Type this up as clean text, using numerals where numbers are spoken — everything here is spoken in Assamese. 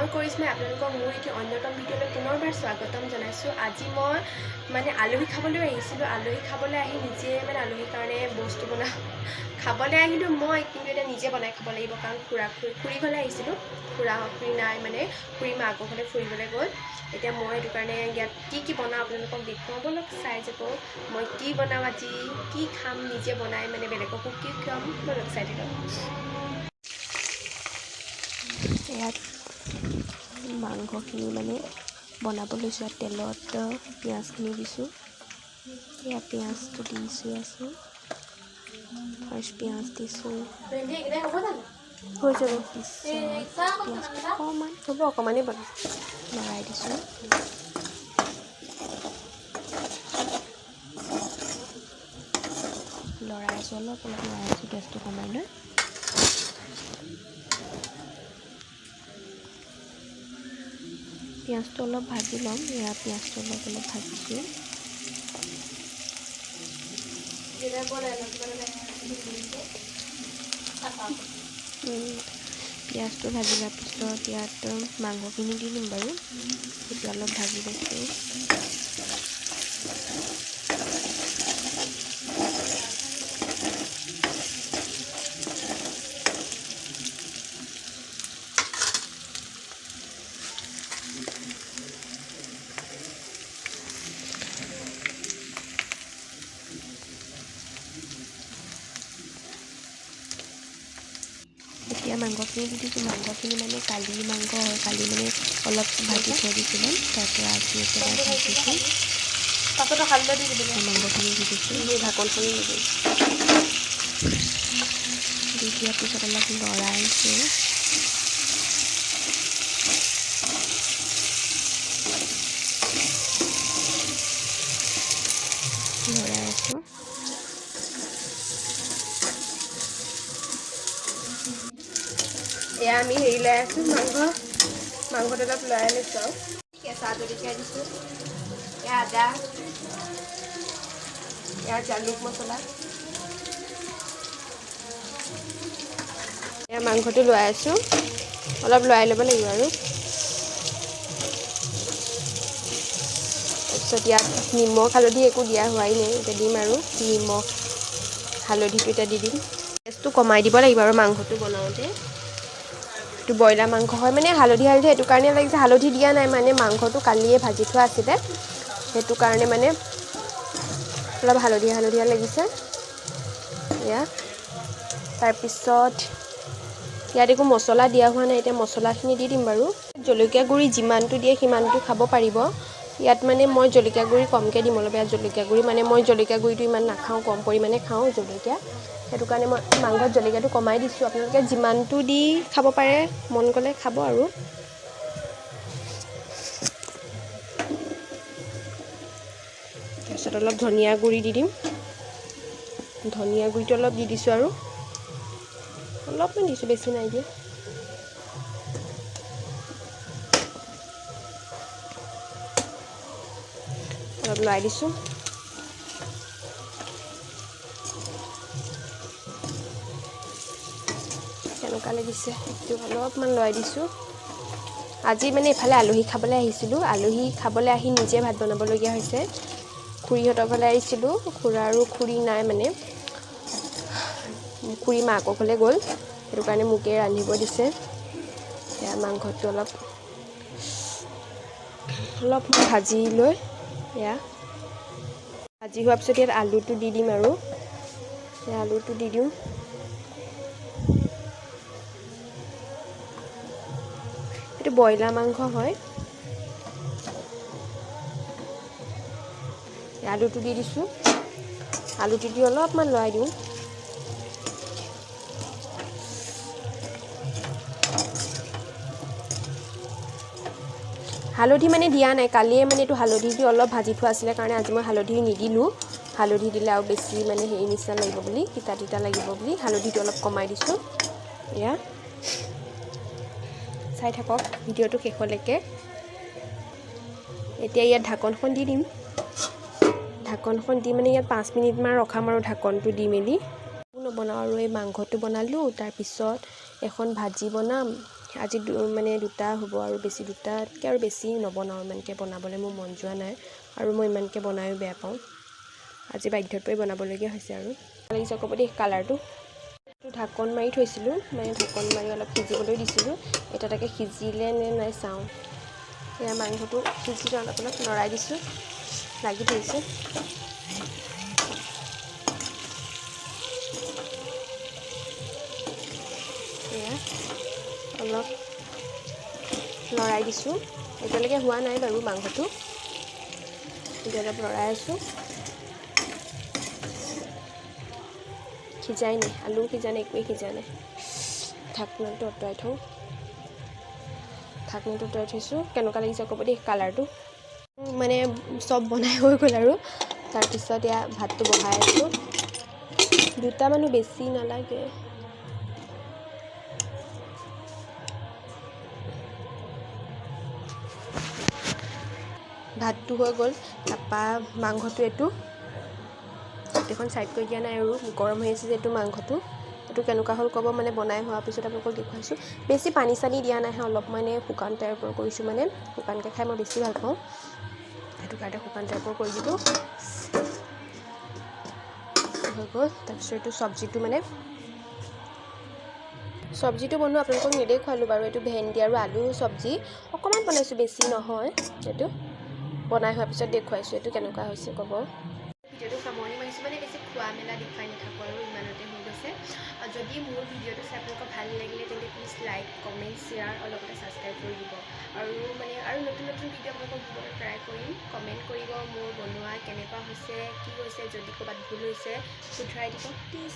মই কৰিশ্মাই আপোনালোকক মোৰ এটি অন্যতম ভিডিঅ'লৈ পুনৰবাৰ স্বাগতম জনাইছোঁ। আজি মই মানে আলহী খাবলৈ আহিছিলোঁ। আলহী খাবলৈ আহি নিজে মানে আলহীৰ কাৰণে বস্তু বনা খাবলৈ আহিলোঁ মই, কিন্তু এতিয়া নিজে বনাই খাব লাগিব, কাৰণ খুৰা খুৰী খুৰী ঘৰলৈ আহিছিলোঁ। খুৰা খুৰী নাই, মানে খুৰী মাকৰ ঘৰলৈ ফুৰিবলৈ গ'ল। এতিয়া মই সেইটো কাৰণে ইয়াত কি কি বনাওঁ আপোনালোকক দেখুৱাওঁ, ব'লক চাই যাব। মই কি বনাওঁ আজি, কি খাম নিজে বনাই, মানে বেলেগকো কি খুৱাম, ব'লক চাই থাকক। ইয়াত মাংসখিনি মানে বনাব লৈছোঁ। ইয়াত তেলত পিঁয়াজখিনি দিছোঁ। এয়া পিঁয়াজটো দিছোঁ আছোঁ। ফাৰ্ষ্ট পিঁয়াজ দিছোঁ। হৈ যাব। পিছত পিঁয়াজটো অকণমান হ'ব, অকণমানেই বনাম। লৰাই দিছোঁ। লৰাই আছোঁ, অলপ অলপ লৰাই আছোঁ, গেছটো কমাই লৈ। পিঁয়াজটো অলপ ভাজি ল'ম। এয়া পিঁয়াজটো অলপ অলপ ভাজিছোঁ। পিঁয়াজটো ভাজি লোৱাৰ পিছত ইয়াত মাংসখিনি দি দিম বাৰু। এতিয়া অলপ ভাজি লৈছোঁ। এতিয়া মাংসখিনি দি দিছোঁ। মাংসখিনি মানে কালি মাংস হয়, কালি মানে অলপ ভাজি থৈ দিছিলোঁ, তাৰপৰা আজি একেবাৰে ভাজিছোঁ। পাছতো হালধি দি দিবি। মাংসখিনি দি দিছোঁ। ঢাকনখনি দিবি। দি দিয়াৰ পিছত অলপ লৰাইছোঁ। লৰাই আছোঁ। এয়া আমি হেৰি লৈ আছোঁ, মাংসটো অলপ লৰাই লৈছোঁ আৰু কেঁচা জলকীয়া দিছোঁ, এয়া আদা, এয়া জালুক মছলা। এয়া মাংসটো লৰাই আছোঁ, অলপ লৰাই ল'ব লাগিব আৰু। তাৰপিছত ইয়াত নিমখ হালধি একো দিয়া হোৱাই নাই, এতিয়া দিম আৰু নিমখ হালধিটো এতিয়া দি দিম। গেছটো কমাই দিব লাগিব আৰু মাংসটো বনাওঁতে। এইটো ব্ৰইলাৰ মাংস হয়, মানে হালধি হালধি সেইটো কাৰণে লাগিছে, হালধি দিয়া নাই, মানে মাংসটো কালিয়ে ভাজি থোৱা আছিলে, সেইটো কাৰণে মানে অলপ হালধীয়া হালধীয়া লাগিছে। এয়া তাৰপিছত ইয়াত একো মছলা দিয়া হোৱা নাই, এতিয়া মছলাখিনি দি দিম বাৰু। জলকীয়া গুড়ি যিমানটো দিয়ে সিমানটো খাব পাৰিব। ইয়াত মানে মই জলকীয়া গুড়ি কমকৈ দিম অলপ। ইয়াত জলকীয়া গুড়ি মানে মই জলকীয়া গুড়িটো ইমান নাখাওঁ, কম পৰিমাণে খাওঁ জলকীয়া, সেইটো কাৰণে মই মাংসত জলকীয়াটো কমাই দিছোঁ। আপোনালোকে যিমানটো দি খাব পাৰে, মন গ'লে খাব আৰু। তাৰপিছত অলপ ধনিয়া গুড়ি দি দিম। ধনিয়া গুড়িটো অলপ দি দিছোঁ আৰু অলপমান দিছোঁ, বেছি নাই দিয়া। অলপ লৰাই দিছোঁ। কেনেকুৱা লাগিছে সেইটো অলপমান লৰাই দিছোঁ। আজি মানে এইফালে আলহী খাবলৈ আহিছিলোঁ। আলহী খাবলৈ আহি নিজে ভাত বনাবলগীয়া হৈছে। খুৰীহঁতৰ ঘৰলৈ আহিছিলোঁ, খুৰা আৰু খুৰী নাই, মানে খুৰী মাকৰ ঘৰলৈ গ'ল, সেইটো কাৰণে মোকেই ৰান্ধিব দিছে। এয়া মাংসটো অলপ অলপ ভাজি লৈ, এয়া ভাজি হোৱাৰ পিছত ইয়াত আলুটো দি দিম আৰু। এয়া আলুটো দি দিওঁ। এইটো ব্ৰইলাৰ মাংস হয়। আলুটো দি দিছোঁ। আলুটো দি অলপমান লৰাই দিওঁ। হালধি মানে দিয়া নাই, কালিয়ে মানে এইটো হালধি দি অলপ ভাজি থোৱা আছিলে কাৰণে আজি মই হালধি নিদিলোঁ। হালধি দিলে আৰু বেছি মানে হেৰি নিচিনা লাগিব বুলি, তিতা তিতা লাগিব বুলি হালধিটো অলপ কমাই দিছোঁ। এয়া চাই থাকক ভিডিঅ'টো শেষলৈকে। এতিয়া ইয়াত ঢাকনখন দি দিম। ঢাকনখন দি মানে ইয়াত 5 মিনিটমান ৰখাম আৰু ঢাকনটো দি মেলি। নবনাওঁ আৰু, এই মাংসটো বনালোঁ, তাৰপিছত এখন ভাজি বনাম, আজি মানে দুটা হ'ব আৰু বেছি, দুটাতকৈ আৰু বেছি নবনাওঁ। ইমানকৈ বনাবলৈ মোৰ মন যোৱা নাই আৰু মই ইমানকৈ বনায়ো বেয়া পাওঁ। আজি বাধ্যত পৰি বনাবলগীয়া হৈছে আৰু। লাগিছে ক'ব দেই কালাৰটো। ঢাকন মাৰি থৈছিলোঁ, মানে ঢাকন মাৰি অলপ সিজিবলৈ দিছিলোঁ। এতিয়া তাকে সিজিলে নে নাই চাওঁ। এয়া মাংসটো সিজিলে, অলপ অলপ লৰাই দিছোঁ, লাগি ধৰিছে। এয়া অলপ লৰাই দিছোঁ। এতিয়ালৈকে হোৱা নাই বাৰু মাংসটো, এতিয়া অলপ লৰাই আছোঁ। সিজাই নাই, আলুও সিজা নাই, একোৱেই সিজা নাই। ঢাকনাটো আঁতৰাই থওঁ। ঢাকনিটো আঁতৰাই থৈছোঁ। কেনেকুৱা লাগিছে ক'ব দেই কালাৰটো। মানে চব বনাই হৈ গ'ল আৰু তাৰপিছত এয়া ভাতটো বহাই আছোঁ। দুটা মানুহ, বেছি নালাগে। ভাতটো হৈ গ'ল। তাৰপৰা মাংসটো এইটো গোটেইখন ছাইড কৰি দিয়া নাই আৰু গৰম হৈ আছে যে এইটো মাংসটো। এইটো কেনেকুৱা হ'ল ক'ব, মানে বনাই হোৱাৰ পিছত আপোনালোকক দেখুৱাইছোঁ। বেছি পানী চানী দিয়া নাই, অলপ মানে শুকান টাইপৰ কৰিছোঁ। মানে শুকানকৈ খাই মই বেছি ভাল পাওঁ, সেইটো কাৰণে শুকান টাইপৰ কৰি দিলোঁ। হৈ গ'ল। তাৰপিছত এইটো চব্জিটো, মানে চব্জিটো বনোৱা আপোনালোকক নেদেখুৱালোঁ বাৰু। এইটো ভেন্দি আৰু আলু চব্জি অকণমান বনাইছোঁ, বেছি নহয়। এইটো বনাই হোৱাৰ পিছত দেখুৱাইছোঁ, এইটো কেনেকুৱা হৈছে ক'ব। ভিডিঅ'টো সামৰণি মাৰিছোঁ, মানে বেছি খোৱা মেলা দেখুৱাই নাথাকোঁ আৰু, ইমানতে হৈ গৈছে। যদি মোৰ ভিডিঅ'টো চাই আপোনালোকৰ ভাল লাগিলে, তেন্তে প্লিজ লাইক, কমেণ্ট, শ্বেয়াৰ আৰু লগতে ছাবস্ক্ৰাইব কৰি দিব। আৰু মানে আৰু নতুন নতুন ভিডিঅ' আপোনালোকক দিবলৈ ট্ৰাই কৰিম। কমেণ্ট কৰিব মোৰ বনোৱা কেনেকুৱা হৈছে, কি হৈছে, যদি ক'ৰবাত ভুল হৈছে শুধৰাই দিব প্লিজ।